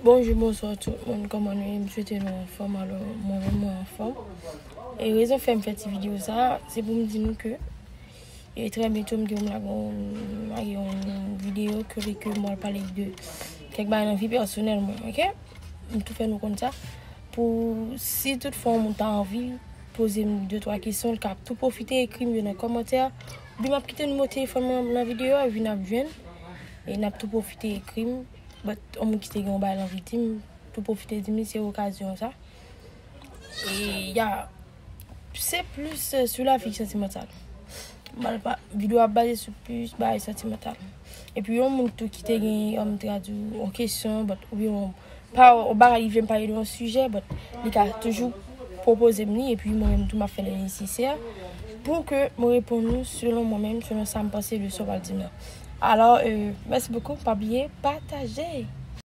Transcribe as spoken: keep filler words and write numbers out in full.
Bonjou, bonswa tout moun, kòman nou ye? M swete nou anfòm. Alò, mwen menm mwen anfòm. E rezon fè m fè ti videyo sa, se pou m di nou ke e trè byento m gen yon lage yon, lage yon videyo kote ke mwen pale de kèk bagay nan vi pèsonèl mwen, oke? M tou fè nou konn sa. Pou si tout fwa yon moun ta anvi poze m de twa kesyon, l ka tou pwofite ekri m yo nan kòmantè. Oubyen m ap kite nimewo telefòn mwen nan videyo a, epi n ap jwenn. E n ap tou pwofite ekri m. But, yon moun ki te gen yon bagay l anvi di m, tou pwofite di m, se okazyon sa. E, ya, se plis, euh, sou lavi santimantal. M pral pa, videyo a baze sou plis bagay santimantal. Epi yon moun tou ki te gen, um, tradui yon kesyon, but, oubyen yon pa, yon bagay li vle m pale de yon sijè, but, li ka toujou pwopoze m li, epi mwen menm tou m ap fè le nesesè pou ke mwen reponn nou selon mwen menm, selon sa m panse de sa w pral di m nan. Alò, euh, mèsi bokou, pa bliye pataje.